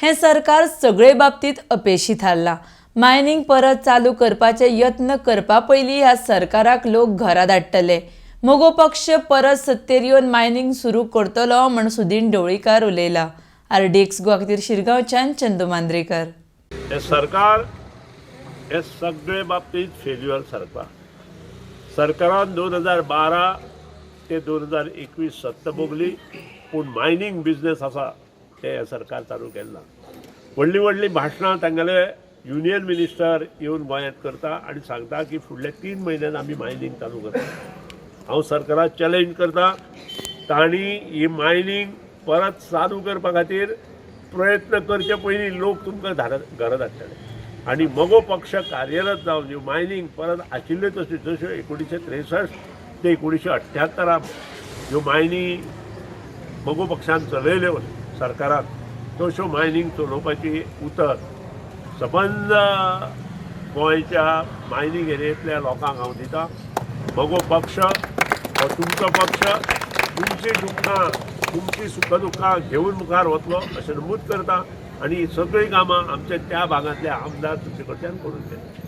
हें सरकार सगळे बाबतींत अपेशी थारलां. मायनिंग परत चालू करपाचे यत्न करपा पयलीं ह्या सरकाराक लोक घरा धाडटले. मगो पक्ष परत सत्तेर येवन मायनिंग सुरू करतलो म्हूण सुदीन ढवळीकार उलयला. आरडीएक्स गोवा खातीर शिरगांवच्यान चंदू मांद्रेकर. हे सरकार हे सगळे बाबतींत फेल्युअर सरकार. सरकारान 2012 ते 2021 सत्ता भोगली, पूण मायनींग बिजनेस आसा ते हे सरकार चालू केलें ना. व्हडलीं व्हडलीं भाशणां तांगेले युनियन मिनिस्टर येवन गोंयांत करता आनी सांगता की फुडले 3 म्हयन्यान आमी मायनींग चालू करता. हांव सरकाराक चॅलेंज करता, तांणी ही मायनींग परत चालू करपा खातीर प्रयत्न करचे पयलीं लोक तुमकां घरा धाडटले. आनी मगो पक्ष कार्यरत जावन ह्यो मायनींग परत आशिल्ल्यो तश्यो, जश्यो 1963 ते 1978 ह्यो मायनी मगो पक्षान चलयल्यो सरकारान, तश्यो मायनींग चलोवपाची उतर सबंद गोंयच्या मायनींग एरियेंतल्या लोकांक हांव दितां. मगो पक्ष हो तुमचो पक्ष, तुमची दुख्खां तुमची सुखदुख्खां घेवन मुखार वतलो अशें नमूद करता आनी ही सगळीं कामां आमच्या त्या भागांतले आमदार तुमचे कडच्यान करून घेतले.